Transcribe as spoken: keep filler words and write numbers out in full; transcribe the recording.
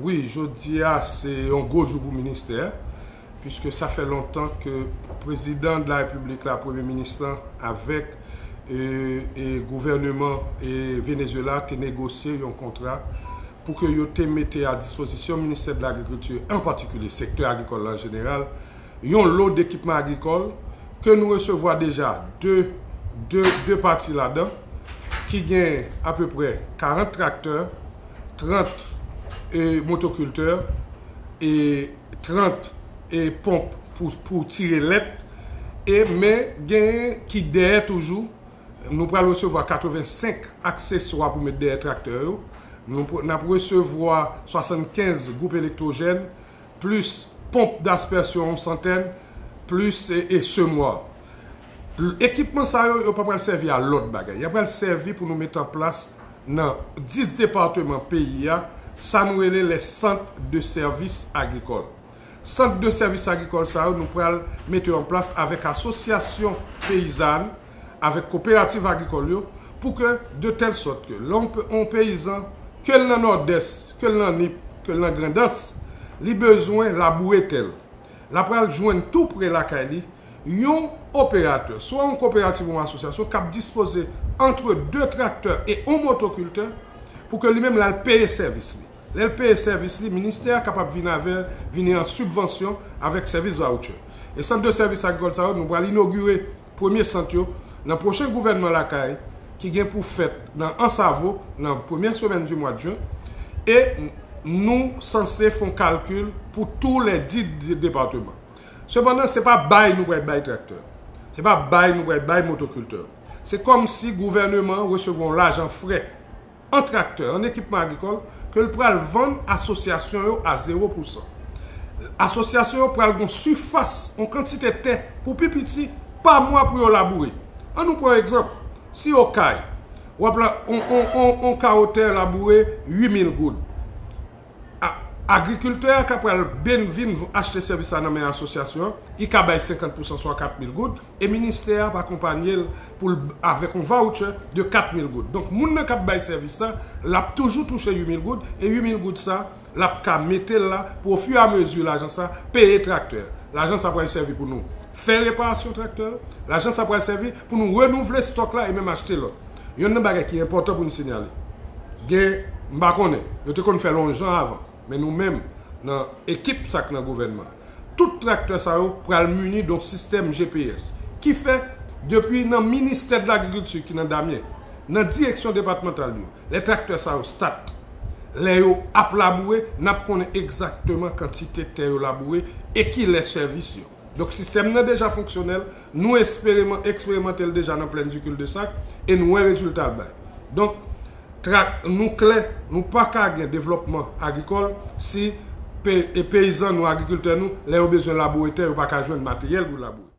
Wi, jodi a se yon gwo jou pou ministè a, puiske sa fè lontan ke prezidan de la repiblik la, premye minis lan, avèk e, e gouvèneman e Venezuela te negosye yon kontra pou ke yo te mete a dispozisyon ministè de lagrikilti, an patikilye sektè agrikòl la an jeneral, yon lo dekipman agrikòl ke nou resevwa deja de, de, de pati ladan, ki gen apeprè karant traktè, trant e, motokiltè e trant e, ponp pou, pou tire lèt, e men gen ki dèyè toujou. Nou pral resevwa katrevensenk akseswa pou met dèyè traktè yo. Nou pr- n ap resevwa swasannkenz gwoup elektwojèn, plis ponp daspèsyon yon santèn, plis e, e semwa. L- Ekipman sa yo, yo pa pral sèvi a lòt bagay. Y ap pral sèvi pou nou met an plas nan dis depatman peyi a, sa nou rele les centres de services agricoles. Sant de sèvis agrikòl sa yo, nou pral mete yo an plas avèk asosyasyon peyizàn, avèk koperativ agrikòl yo, pou ke, de tèl sòt ke lè yon pe- yon peyizan, ke l nan Nòdès, ke l nan Nip, ke l nan Grandans, li bezwen laboure tè l. L ap pral jwenn tou pre lakay li yon operatè, swa yon koperativ ou yon asosyasyon k ap dispoze antre de traktè e yon motokiltè pou ke li menm l al peye sèvis li. Lè l peye sèvis li, ministè a kapab vin avè, vini an sibvansyon avèk sèvis voucher. E sant de sèvis agrikòl sa yo, nou pral inogire premye sant yo nan pwochen gouvènman lakay ki gen pou fèt nan Ansavo nan premyè semèn di mwa de jen. E nou sanse fè yon kalkil pou tou lè dis depatman. Sepandan, se pa bay nou pral bay traktè. Se pa bay nou pral bay motokiltè. Se kòmsi gouvèneman an resevwa yon lajan frè an traktè, an ekipman agrikòl, ke l pral vann asosyasyon yo a zewo pousan. Asosyasyon yo pral gen yon sifas, yon kantite tè pou pi piti pa mwa pou yo laboure. An nou pran yon egzanp, si Okay, w ap la, on, on, on, on kawo tè laboure uit mil goud. A- Agrikiltè a ka pral ben vin achte sèvis la nan men asosyasyon an, li ka bay senkant pousan swa kat mil goud, e ministè a ap akonpanye l pou l avèk yon voucher de kat mil goud. Donk, moun nan k ap bay sèvis la, l ap toujou touche uit mil goud, e uit mil goud sa, l ap ka mete l la pou, ofiramezi, lajan sa peye traktè. Lajan sa pral sèvi pou nou fè reparasyon traktè, lajan sa pral sèvi pou nou renouvle stòk la e menm achte lòt. Youn nan bagay ki enpòtan pou n sinyale, gen, m pa konnen, yo te konn fè l yon jan avan, men nou menm, nan ekip sa k nan gouvènman, tout traktè sa yo pral mini d yon sistèm G P S. Ki fè, depi nan ministè de lagrikilti ki nan Damyen, nan direksyon depatmantal yo, lè traktè sa yo stat, lè yo ap laboure, n ap konnen egzakteman kantite tè yo laboure e kilè sèvis yo. Donk, sistèm nan deja fonksyonèl, nou eksperimante l deja nan plèn di Cul-de-Sac e nou wè rezilta l bay. Donk, tra, nou klè, nou pa ka gen devlòpman agrikòl si pe, e peyizan nou, agrikiltè nou, lè yo bezwen laboure tè, yo pa ka jwenn materyèl pou laboure.